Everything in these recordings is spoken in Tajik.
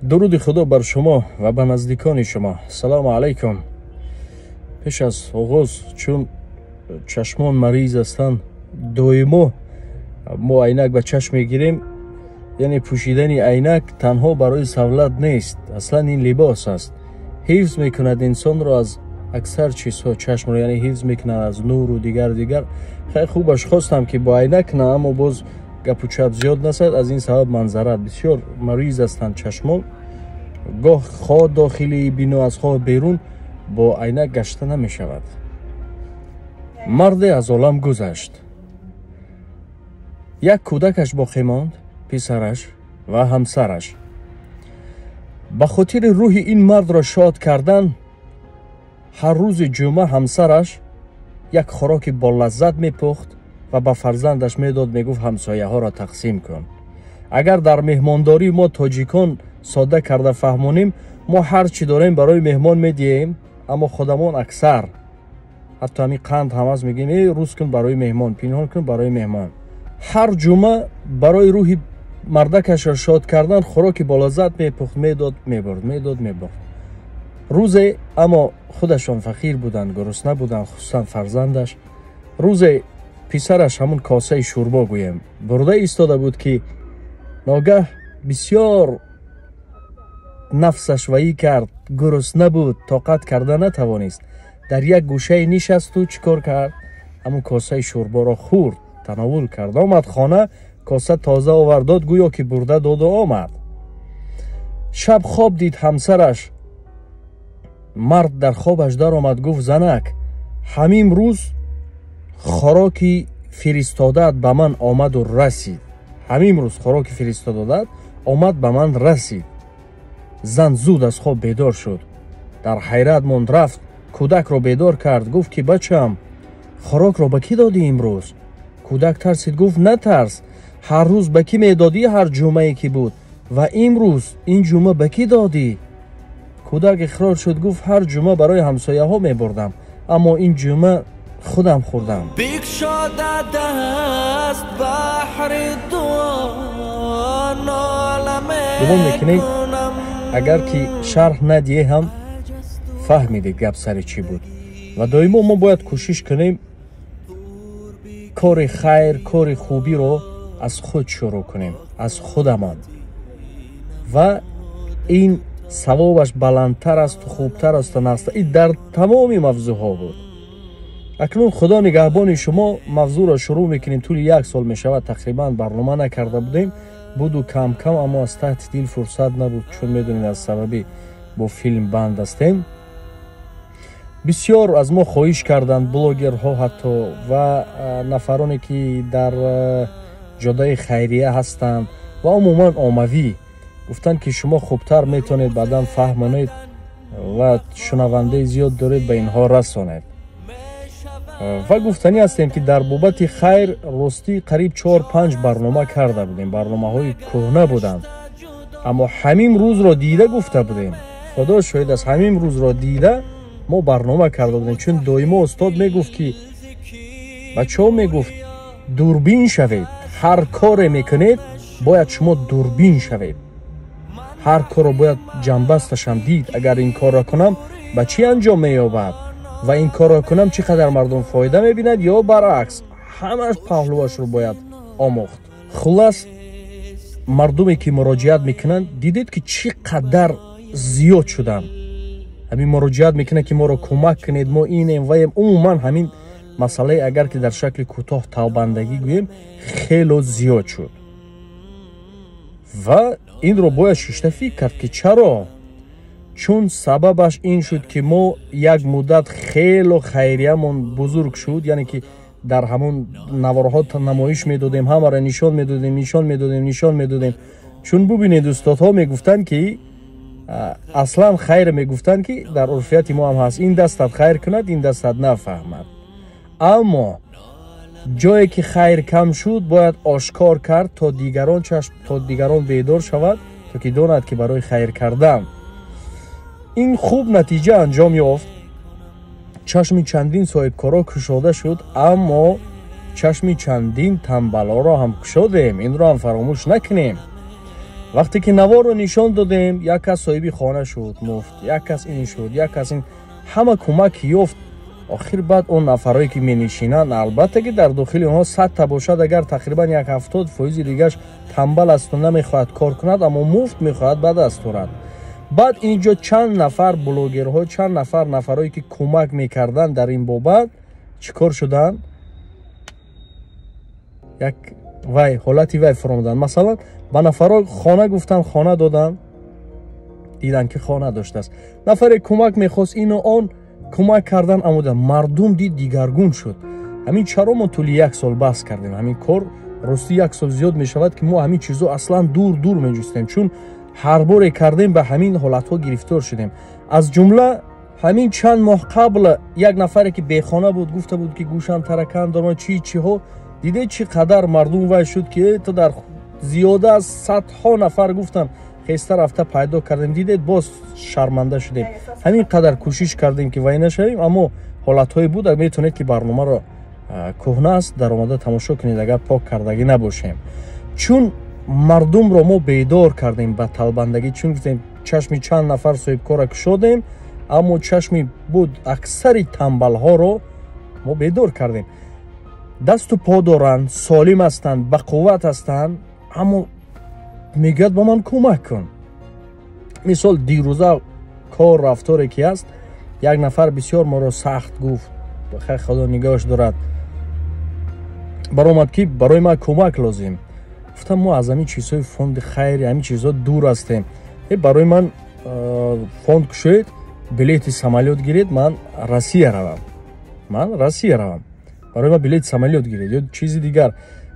Дуруди Худо бар шумо ва ба наздикони шумо. Салому алайкум. Пеш аз оғоз, чун чашмон мариз ҳастанд, доимо мо айнак ба чашм мегирем. Яъне пӯшидани айнак танҳо барои савлат нест, аслан ин либос аст, ҳифз мекунад инсонро аз аксар чизҳо, чашмро яъне ҳифз мекунад аз нуру дигар дигар. Хеле хубаш хостам ки бо айнак на, аммо боз гапу чап зиёд насад, аз ин сабаб манзарат бисёр мариз ҳастанд чашмон. Гоҳ хоҳ дохили бино аз хоҳ берун бо айнак гашта намешавад. Марде аз олам гузашт, як кӯдакаш боқӣ монд, писараш ва ҳамсараш. Ба хотири рӯҳи ин мардро шод кардан, ҳар рӯзи ҷумъа ҳамсараш як хӯроки болаззат мепухт ва ба фарзандаш медод, мегуфт: ҳамсояҳоро тақсим кун. Агар дар меҳмондорӣ мо тоҷикон содда карда фаҳмонем, мо ҳар чӣ дорем барои меҳмон медиҳем, аммо худамон аксар ҳатто ҳамин қанд ҳам аст, мегӯем: э, рӯз кун барои меҳмон, пинҳон кун барои меҳмон. Ҳар ҷумъа барои рӯҳи мардакашро шод кардан хӯроки болаззат мепухт, медод, мебурд, медод, мебурд. Рӯзе, аммо худашон фақир буданд, гурусна буданд, хусусан фарзандаш. Рӯзе писараш ҳамун косаи шӯрбо гӯем бурда истода буд, ки ногаҳ бисёр нафсаш ваӣ кард, гурусна буд, тоқат карда натавонист, дар як гӯшае нишасту чӣ кор кард? Ҳамун косаи шӯрборо хӯрд, тановул кард. Омад хона, коса тоза овард, дод, гӯё ки бурда доду омад. Шаб хоб дид ҳамсараш, мард дар хобаш даромад, гуфт: занак, ҳамин рӯз хӯроки фиристодаат ба ман омаду расид, ҳамин рӯз хӯроки фиристодаат омад ба ман расид. Зан зуд аз хоб бедор шуд, дар ҳайрат монд, рафт кӯдакро бедор кард, гуфт ки бачам, хӯрокро ба кӣ додӣ имрӯз? Кӯдак тарсид, гуфт: натарс, ҳар рӯз ба кӣ медодӣ ҳар ҷумъае ки буд, ва имрӯз ин ҷумъа ба кӣ додӣ? Кӯдак иқрор шуд, гуфт: ҳар ҷумъа барои ҳамсояҳо мебурдам, аммо ин ҷумъа худам хӯрдам. Бикшода даст баҳри дуо, нола Гумон мекунем, мекунам. Агар ки шарҳ надиҳе ҳам, фаҳмидед гап сари чӣ буд. Ва доимо мо бояд кӯшиш кунем кори хайр, кори хубиро аз худ шурӯъ кунем, аз худамон, ва ин савобаш баландтар асту хубтар асту наста. Ин дар тамоми мавзӯъҳо буд. Акнун Худо нигаҳбони шумо. Мавзӯъро шурӯъ мекунем. Тӯли як сол мешавад тақрибан барнома накарда будем, буду кам кам, аммо аз таҳти дил фурсат набуд, чун медонед, аз сабаби бо филм банд ҳастем. Бисёр аз мо хоҳиш карданд блогерҳо ҳатто ва нафароне ки дар ҷодаи хайрия ҳастанд ва умуман оммавӣ гуфтанд, ки шумо хубтар метавонед баъдан фаҳмонед ва шунавандаи зиёд доред, ба инҳо расонед. Ва гуфтанӣ ҳастем, ки дар бобати хайр ростӣ қариб 4-5 барнома карда будем, барномаҳои кӯҳна буданд, аммо ҳамин рӯзро дида гуфта будем. Худо шоҳид аст, ҳамин рӯзро дида мо барнома карда будем, чун доимо устод мегуфт, ки бачаҳо, мегуфт, дурбин шавед, ҳар коре мекунед, бояд шумо дурбин шавед, ҳар корро бояд ҷанбасташам дид. Агар ин корро кунам, ба чӣ анҷом меёбад ва ин корро кунам, чӣ қадар мардум фоида мебинад ё баръакс, ҳамаш паҳлӯашро бояд омӯхт. Хуллас, мардуме ки муроҷиат мекунанд, дидед ки чӣ қадар зиёд шуданд. Ҳамин муроҷиат мекунанд, ки моро кӯмак кунед, мо инем ваем. Умуман ҳамин масъалаи, агар ки дар шакли кӯтоҳ талбандагӣ гӯем, хело зиёд шуд ва инро бояд шишта фикр кард, ки чаро. Чун сабабаш ин шуд, ки мо як муддат хело хайриямон бузург шуд, яъне ки дар ҳамон наворҳо намоиш медодем, ҳамаро нишон медодем, нишон медодем, нишон медодем. Чун бубинед, устодҳо мегуфтанд, ки аслан хайр, мегуфтанд, ки дар урфияти мо ҳам ҳаст: ин дастат хайр кунад, ин дастат нафаҳмад. Аммо ҷое ки хайр кам шуд, бояд ошкор кард, то дигарон чашм, то дигарон бедор шавад, то ки донад, ки барои хайр кардан ин хуб натиҷа анҷом ёфт. Чашми чандин соҳибкоро кушода шуд, аммо чашми чандин тамбалоро ҳам кушодем, инро ҳам фаромӯш накунем. Вақте ки наворро нишон додем, як кас соҳиби хона шуд муфт, як кас ин шуд, як кас ин, ҳама кӯмак ёфт. Охир баъд он нафарое ки менишинанд, албатта ки дар дохили онҳо 100 та бошад, агар тақрибан як 70 фоизи дигаш тамбал асту намехоҳад кор кунад, аммо муфт мехоҳад ба даст орад. Баъд инҷо чанд нафар блогерҳо, чанд нафар нафарое ки кӯмак мекарданд дар ин бобат, чӣ кор шуданд? Як вай ҳолати вай фуромаданд. Масалан, ба нафарҳо хона гуфтанд, хона доданд, диданд, ки хона доштааст. Нафаре кӯмак мехост, ину он кӯмак кардан, амода мардум дид, дигаргун шуд. Ҳамин чаро мо тӯли як сол баҳс кардем ҳамин кор? Ростӣ, як сол зиёд мешавад, ки мо ҳамин чизо аслан дур дур меҷустем, чун ҳар боре кардем, ба ҳамин ҳолатҳо гирифтор шудем. Аз ҷумла ҳамин чанд моҳ қабл як нафаре, ки бехона буд, гуфта буд, ки гӯшам таракан дорам, чи чиҳо. Дидед, чӣ қадар мардум вай шуд, ки то дар зиёда аз садҳо нафар гуфтанд, хеста рафта пайдо кардем. Дидед, боз шарманда шудем. Ҳамин қадар кӯшиш кардем, ки вай нашавем, аммо ҳолатҳое буд. Метавонед, ки барномаро, кӯҳна аст, даромада тамошо кунед, агар пок кардагӣ набошем. Чун мардумро мо бедор кардем ба талбандагӣ, чун гуфтем, чашми чанд нафар соҳибкора кушодем, аммо чашми буд аксари тамбалҳоро мо бедор кардем. Дасту по доранд, солим ҳастанд, бақувват ҳастанд, аммо мегӯяд: «Ба ман кӯмак кун». Мисол, дирӯза кор рафторе ки аст, як нафар бисёр моро сахт гуфт, худо нигоҳш дорад, баромад, ки барои ман кӯмак лозим. Гуфтам, мо аз ҳамин чизҳои фонди хайри, ҳамин чизҳо дур ҳастем. Барои ман фонд кушоед, билети самолёт гиред, ман Россия равам, ман Россия равам, барои ман билети самолёт гиред ё чизи дигар.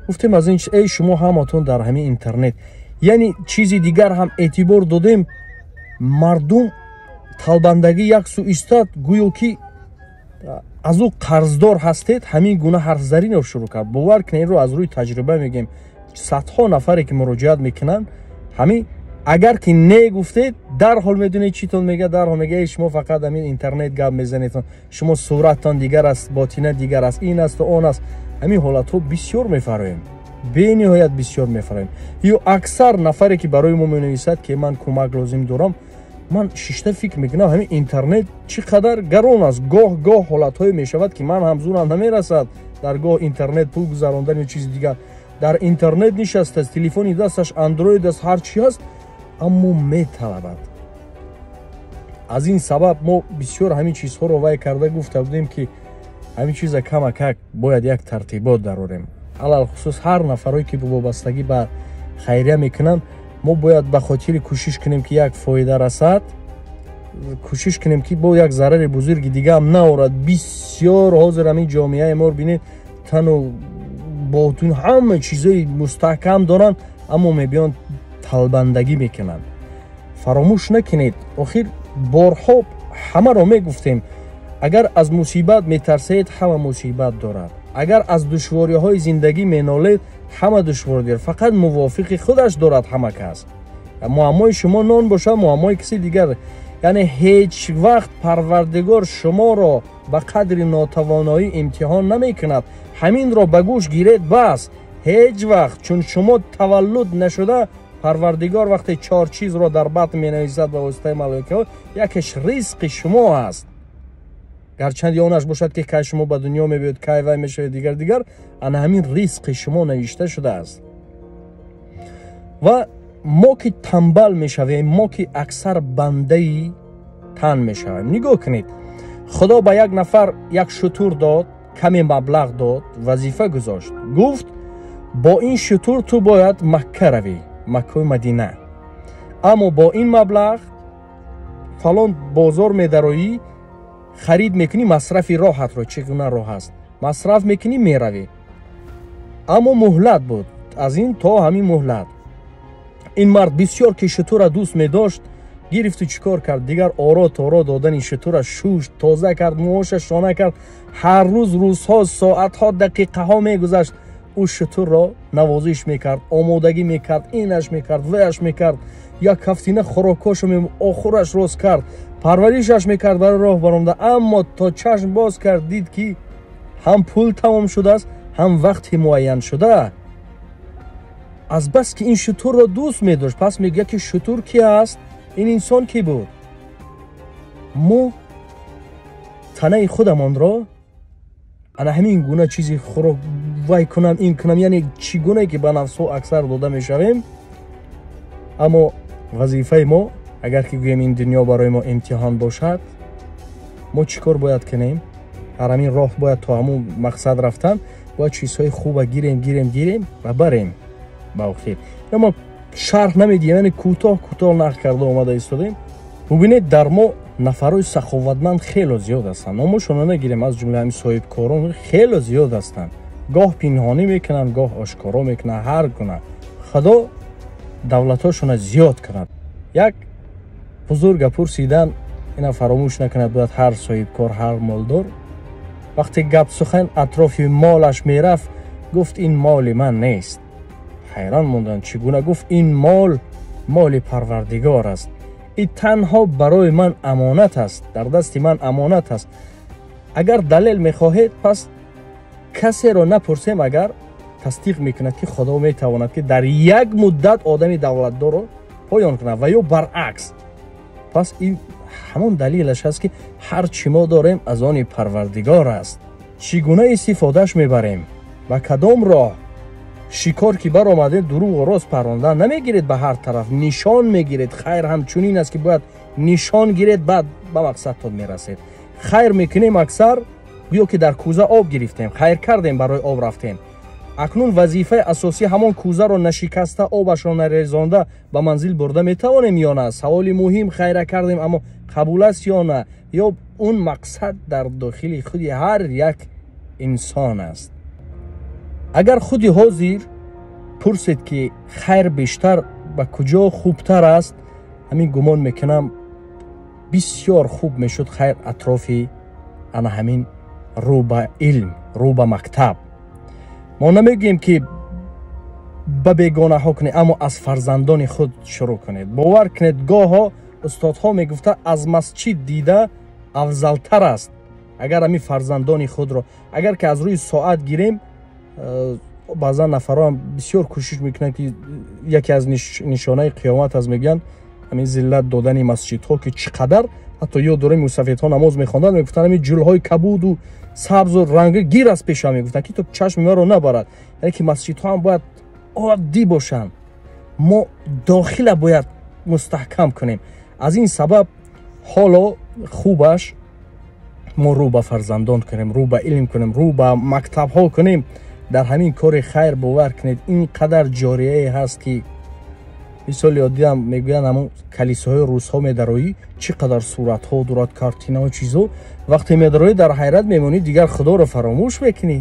Гуфтем, аз ин эй, шумо ҳаматон дар ҳамин интернет, яъне чизи дигар ҳам эътибор додем. Мардум талбандагӣ як су истад, гӯё ки аз ӯ қарздор ҳастед, ҳамин гуна ҳарфзариро шурӯъ кард. Бовар кунед, инро аз рӯи таҷриба мегӯем. Садҳо нафаре ки муроҷиат мекунанд, ҳамин агар ки не гуфтед, дарҳол медонед читон мега? Дарҳол мега: «Шумо фақат ҳамин интернет гап мезанед, шумо сураттон дигар аст, ботина дигар аст, ин асту он аст». Ҳамин ҳолатҳо бисёр мефароем, бениҳоят бисёр мефароем. Ё аксар нафаре ки барои мо менависад, ки ман кӯмак лозим дорам, ман шишта фикр мекунам, ҳамин интернет чӣ қадар гарон аст. Гоҳ гоҳ ҳолатҳое мешавад, ки ман ҳам зурам намерасад дар гоҳ интернет пул гузарондан ё чизи дигар. Дар интернет нишастааст, телефони дасташ андроид аст, ҳар чи ҳаст, аммо металабад. Аз ин сабаб мо бисёр ҳамин чизҳоро вай карда гуфта будем, ки ҳамин чиза камакак бояд як тартибот дарорем. Алалхусус ҳар нафарое ки вобастагӣ ба хайрия мекунанд, мо бояд ба хотири кӯшиш кунем, ки як фоида расад, кӯшиш кунем, ки бо як зарари бузурги дигаам наорад. Бисёр ҳозир ҳамин ҷомеаи моро бинед, тану ботун ҳама чизои мустаҳкам доранд, аммо мебиёнд, талбандагӣ мекунанд. Фаромӯш накунед, охир борҳо ҳамаро мегуфтем: агар аз мусибат метарсед, ҳама мусибат дорад; агар аз душвориҳои зиндагӣ менолед, ҳама душворӣ дорад, фақат мувофиқи худаш дорад ҳама кас. Муаммои шумо нон бошад, муаммои каси дигар. Яъне ҳеҷ вақт Парвардигор шуморо ба қадри нотавоноӣ имтиҳон намекунад. Ҳаминро ба гӯш гиред, бас. Ҳеҷ вақт, чун шумо таваллуд нашуда, Парвардигор вақте чор чизро дар батн менависад ба воситаи малоикаҳо, якеш ризқи шумо аст. Гарчанди онаш бошад, ки кай шумо ба дунё мебиёд, кай вай мешавед, дигар дигар, ана ҳамин ризқи шумо навишта шудааст. Ва мо ки тамбал мешавем, мо ки аксар бандаи тан мешавем. Нигоҳ кунед, Худо ба як нафар як шутур дод, каме маблағ дод, вазифа гузошт, гуфт: «Бо ин шутур ту бояд Макка равӣ, Маккаи Мадина, аммо бо ин маблағ фалон бозор медароӣ, харид мекунӣ, масрафи роҳатро, чӣ гуна роҳ аст, масраф мекунӣ, меравӣ». Аммо муҳлат буд, аз ин то ҳамин муҳлат. Ин мард бисёр ки шутура дӯст медошт, гирифту чӣ кор кард? Дигар оро торо додани шутура шушт, тоза кард, мӯҳоша шона кард. Ҳар рӯз, рӯзҳо, соатҳо, дақиқаҳо мегузашт, ӯ шутурро навозиш мекард, омодагӣ мекард, инаш мекард, ваяш мекард, як ҳафтина хӯрокҳошо, охураш рост кард, парваришаш мекард барои роҳ баромада. Аммо то чашм боз кард, дид, ки ҳам пул тамом шудааст, ҳам вақти муайяншуда. Аз бас ки ин шутурро дӯст медошт, пас мегӯяд ки шутур ки аст, ин инсон ки буд. Мо танаи худамонро ана ҳамин гуна чизи хӯрок вай кунам, ин кунам, яъне чӣ гунае ки ба нафсҳо аксар дода мешавем. Аммо вазифаи мо, агар ки гӯем ин дунё барои мо имтиҳон бошад, мо чӣ кор бояд кунем? Дар ҳамин роҳ бояд то ҳамун мақсад рафтан, бояд чизҳои хуба гирем, гирем, гирем ва барем ба охир. Мо шарҳ намедиҳем, яъне кӯтоҳ кӯтоҳ нақл карда омада истодем. Бубинед, дар мо нафарҳои саховатманд хело зиёд ҳастанд. Номошонро нагирем, аз ҷумла ҳамин соҳибкорон хело зиёд ҳастанд. Гоҳ пинҳонӣ мекунанд, гоҳ ошкоро мекунанд, ҳар гуна. Худо давлатҳошонро зиёд кунад. Як бузурга пурсидан, ина фаромӯш накунад, бояд ҳар соҳибкор, ҳар молдор вақте гап сухан атрофи молаш мерафт, гуфт ин моли ман нест. Ҳайрон монданд, чӣ гуна? Гуфт ин мол моли Парвардигор аст, ин танҳо барои ман амонат аст, дар дасти ман амонат аст. Агар далел мехоҳед, пас касеро напурсем, агар тасдиқ мекунад ки Худо метавонад ки дар як муддат одами давлатдорро поён кунад ва ё баръакс. Пас ин ҳамон далелаш аст ки ҳар чӣ мо дорем аз они Парвардигор аст. Чӣ гуна истифодааш мебарем, ба кадом роҳ? Шикор ки баромадед, дурӯғу рост паррондан намегиред, ба ҳар тараф нишон мегиред. Хайр ҳамчунин аст ки бояд нишон гиред, баъд ба мақсадтон мерасед. Хайр мекунем аксар, гӯё ки дар кӯза об гирифтем, хайр кардем, барои об рафтем. Акнун вазифаи асосӣ ҳамон кӯзаро нашикаста, обашро нарезонда ба манзил бурда метавонем ё на? Саволи муҳим, хайра кардем, аммо қабул аст ё на? Ё он мақсад дар дохили худи ҳар як инсон аст. Агар худи ҳозир пурсед ки хайр бештар ба куҷо хубтар аст, ҳамин гумон мекунам бисёр хуб мешуд хайр атрофи ана ҳамин рӯ ба илм, рӯ ба мактаб. Мо намегӯем ки ба бегонаҳо кунед, аммо аз фарзандони худ шурӯъ кунед. Бовар кунед, гоҳо устодҳо мегуфта аз масҷид дида афзалтар аст агар ҳамин фарзандони худро, агар ки аз рӯи соат гирем. Баъзан нафарҳо бисёр кӯшиш мекунанд ки яке аз нишонаи қиёмат аст, мегӯянд ҳамин зиллат додани масҷидҳо, ки чӣ қадар ҳатто ёд дорем мусафедҳо намоз мехонданд, мегуфтанд ҳамин ҷулҳои кабуду сабзу ранги гир аз пеша, мегуфтанд ки то чашми маро набарад. Яъне ки масҷидҳо ҳам бояд оддӣ бошанд, мо дохила бояд мустаҳкам кунем. Аз ин сабаб ҳоло хубаш мо рӯ ба фарзандон кунем, рӯ ба илм кунем, рӯ ба мактабҳо кунем. Дар ҳамин кори хайр бовар кунед, ин қадар ҷорияе ҳаст ки мисоли оддиам мегӯянд ҳамон калисоҳои русҳо медароӣ, чӣ қадар суратҳо дорад, картинаҳо, чизо. Вақте медароӣ дар ҳайрат мемонӣ, дигар Худоро фаромӯш мекунӣ.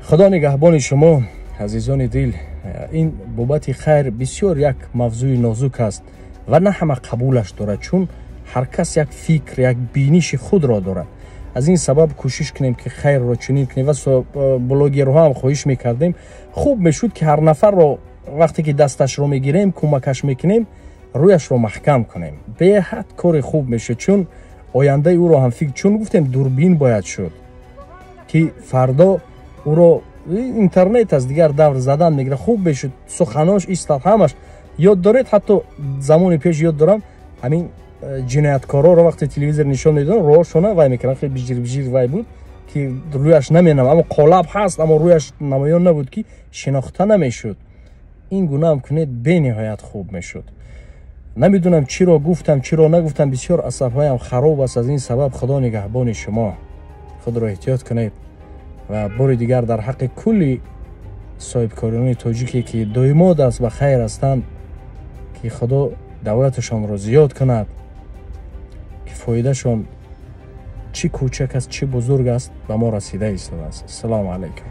Худо нигаҳбони шумо, азизони дил. Ин бобати хайр бисёр як мавзӯи нозук аст ва на ҳама қабулаш дорад, чун ҳар кас як фикр, як биниши худро дорад. Аз ин сабаб кӯшиш кунем ки хайрро чунин кунем ва блогерҳо ҳам хоҳиш мекардем, хуб мешуд ки ҳар нафарро вақте ки дасташро мегирем, кӯмакаш мекунем, рӯяшро маҳкам кунем. Беҳад кори хуб мешуд, чун ояндаи ӯро ҳам фикр, чун гуфтем дурбин бояд шуд ки фардо ӯро интернет аз дигар давр задан мегирад. Хуб мешуд суханош истад ҳамаш. Ёд доред, ҳатто замони пеш ёд дорам, ҳамин ҷинояткорҳоро вақте телевизор нишон медоданд, роҳшона вай мекарданд, хеле бижир бижир вай буд ки рӯяш наменам, аммо қолаб ҳаст, аммо рӯяш намоён набуд ки шинохта намешуд. Ин гуна ҳам кунед, бениҳоят хуб мешуд. Намедонам чиро гуфтам, чиро нагуфтам, бисёр асабҳоям хароб аст. Аз ин сабаб Худо нигаҳбони шумо, худро эҳтиёт кунед ва бори дигар дар ҳаққи кулли соҳибкорони тоҷике ки доимо даст ба хайр ҳастанд, ки Худо давлаташонро зиёд кунад, ки фоидашон чӣ кӯчак аст, чӣ бузург аст, ба мо расида истодааст. Ассалому алайкум.